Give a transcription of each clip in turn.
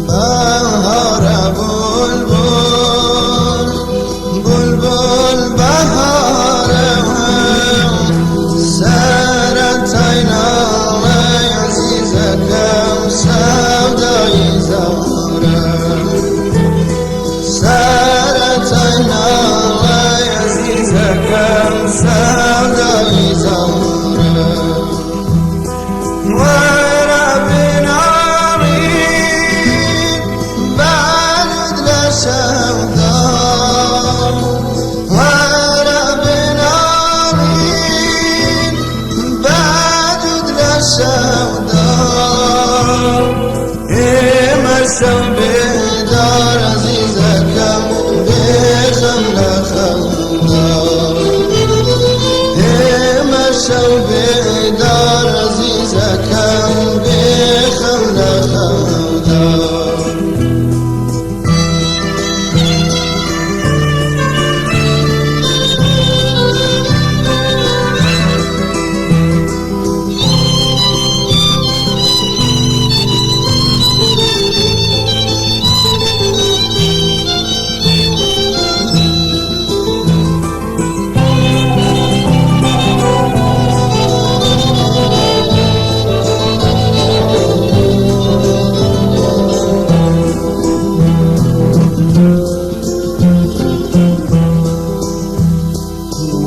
بەهارە بولبول بولبول بەهارە سەرەتای ناڵەی عەزیزەکەم سەودای زارە سەرەتای ناڵەی عەزیزەکەم سەودای زارە وەرە بناڵی بەلود لە شەودا وەرە بناڵی بەلود لە شەودا ئێمە شەو بێدار عەزیزەکەم بێخەم لە خەودا ئێمە شەو بێدار عەزیزەکەم بێخەم لە خەودا.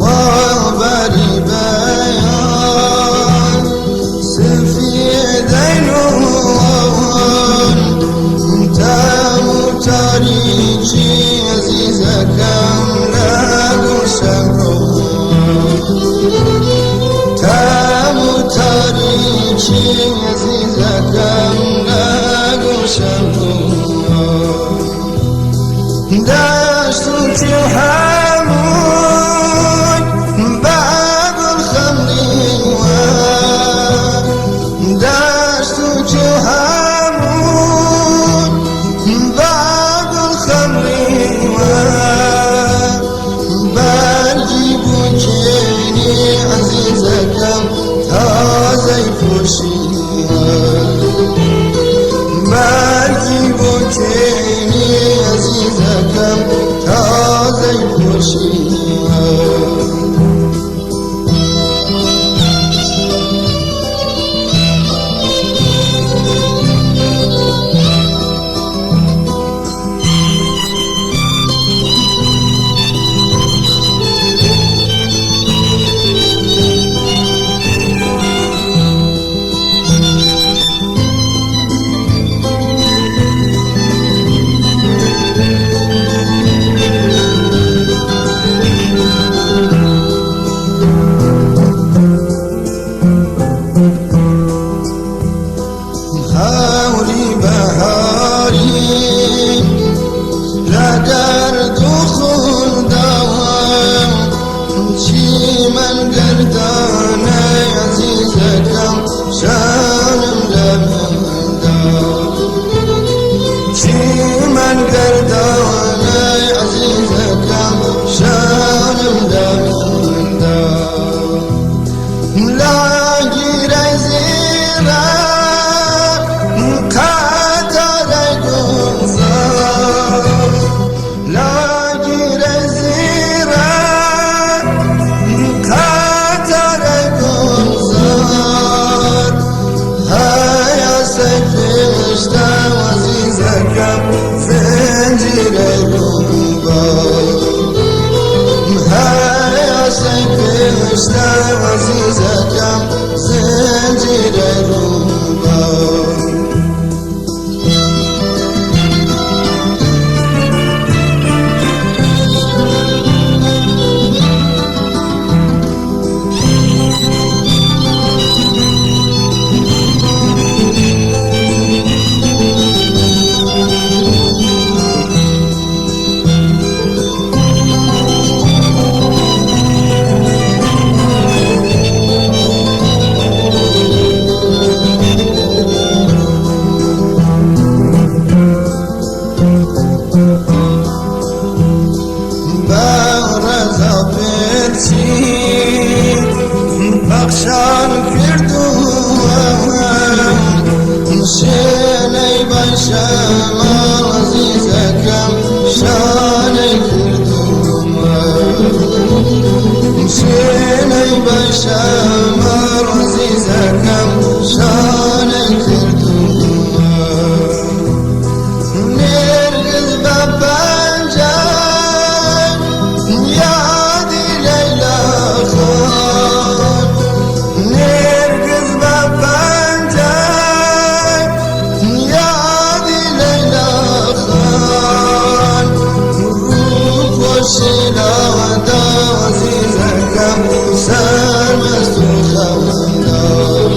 وەبەری بەیان سفیدەی نوان تام و تاریکی عەزیزەکەم لە گوشەم ڕۆن تام و تاریکی عەزیزەکەم لە گوشەم ڕۆن دەشت و چێو هەمووی بە گوڵ خەمڵیوە دەشت و چێو هەمووی بە گوڵ خەمڵیوە بەرگی بووکێنی عەزیزەکەم تازەی پۆشیوە بەرگی بووکێنی عەزیزەکەم تازەی پۆشیوە. هەوری بەهاری لە گەرد و خونداوە چیمەن گەردانەی عەزیزەکەم شانم لە مندا چیمەن گەردانەی عەزیزەکەم شانم لە مندا لە گیرەی زیرە قەتارەی گوڵزار لە گیرەی زیرە قەتارەی گوڵزار. پشتە عەزیزەکەم زنجیرەی ڕووبار. بە ڕەزا پرسی پەخشان کردووە، شێنەی بەشەماڵ عەزیزەکەم شانەی کردووە، شێنەی بەشەماڵ عەزیزەکەم شانەی کردووە. نێرگز بە پەنجە یادی لەیلا خان، نێرگز بە پەنجە یادی لەیلا خان، ڕووخۆشی لاوەدا عەزیزەکەم سەرمەست و خەمدار،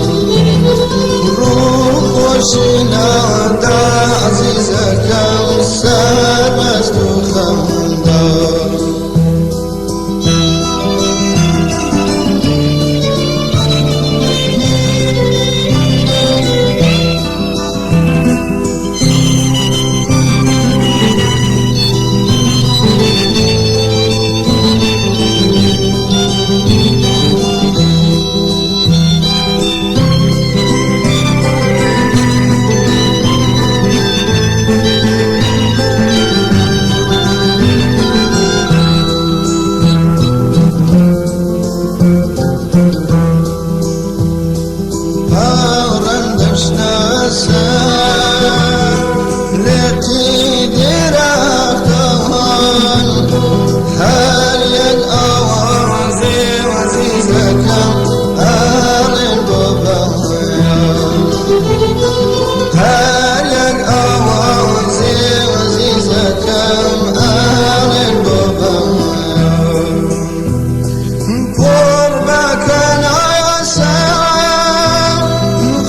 ڕووخۆشی لاوەدا عەزیزەکەم سەرمەست و خەمدار. پاڕم دەشناسە لقی درەختان، هەر یەک ئاوازێ عەزیزەکەم ئەڵێن بۆ بەڵێیان، هەر یەک ئاوازێ عەزیزەکەم ئەڵێن بۆ بەڵێیان. پڕ بەکەن ئاسا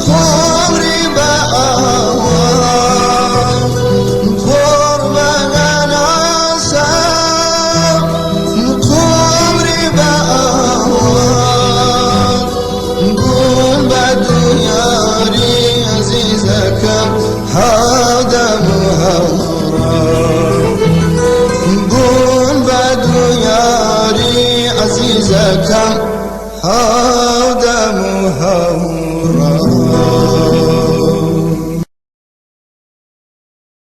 خۆری بە ئاوا، پڕ بەکەن ئاسا خۆری بە ئاوا، بوون بە دوو یاری عەزیزەکەم هاودەم و هاوڕا، بوون بە دوو یاری عەزیزەکەم.